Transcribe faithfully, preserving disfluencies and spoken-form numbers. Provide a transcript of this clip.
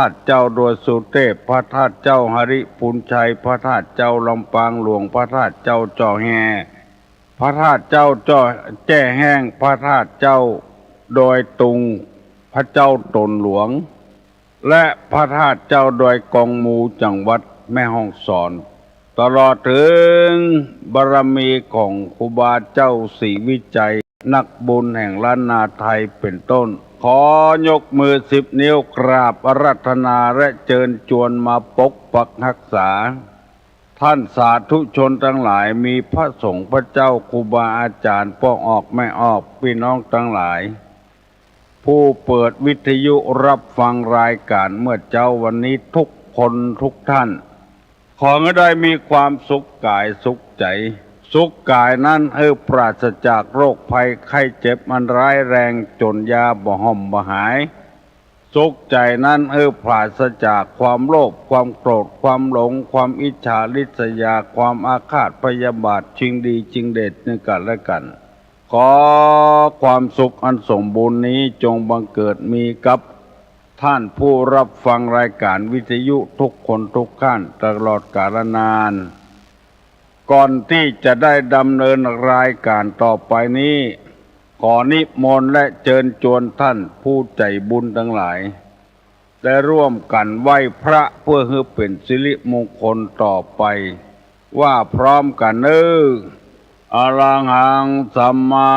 าตุเจ้าดอยสุเตพ พระธาตุเจ้าหริภุญชัย พระธาตุเจ้าลำปางหลวง พระธาตุเจ้าจ้อแฮ พระธาตุเจ้าจ้อแจ้แฮง พระธาตุเจ้าดอยตุง พระเจ้าต๋นหลวง และพระธาตุเจ้าดอยกองมู จังหวัดแม่ฮ่องสอน ตลอดเถิงบารมีของครูบาเจ้าศรีวิชัย นักบุญแห่งล้านนาไทยเป๋นต้น ขอยกมือสิบนิ้วกราบอาราธนาและเจิญจวนมาปกปักฮักษา ท่านสาธุชนตังหลาย มีพระสงฆ์พระเจ้าครูบาอาจ๋ารย์ ป้อออกแม่ออก ปี้น้องตังหลาย ผู้เปิดวิทยุฮับฟังรายก๋านเมื่อเจ๊าวันนี้ทุกคนทุกท่าน ขอหื้อได้มีความสุขก๋ายสุขใจ๋ สุขก๋ายนั้นหื้อปราศจากโรคภัยไข้เจ็บอันร้ายแรงจ๋นยาบ่ฮ่อมบ่หาย สุขใจ๋นั้นหื้อปราศจากความโลภ ความโกรธ ความหลง ความอิจฉาริษยา ความอาฆาตพยาบาท ชิงดีชิงเดชซึ่งกั๋นและกั๋น ขอความสุขอันสมบูรณ์นี้จงบังเกิดมีกับท่านผู้ฮับฟังรายก๋านวิทยุทุกคนทุกท่านตลอดกาลนาน ก่อนตี้จะได้ดำเนินรายก๋านต่อไปนี้ ขอนิมนต์และเจิญจวนท่านผู้ใจ๋บุญตังหลาย ได้ร่วมกั๋นไหว้พระเพื่อหื้อเป๋นสิริมงคลต่อไป ว่าพร้อมกั๋นเน้อ อะระหังสัมมา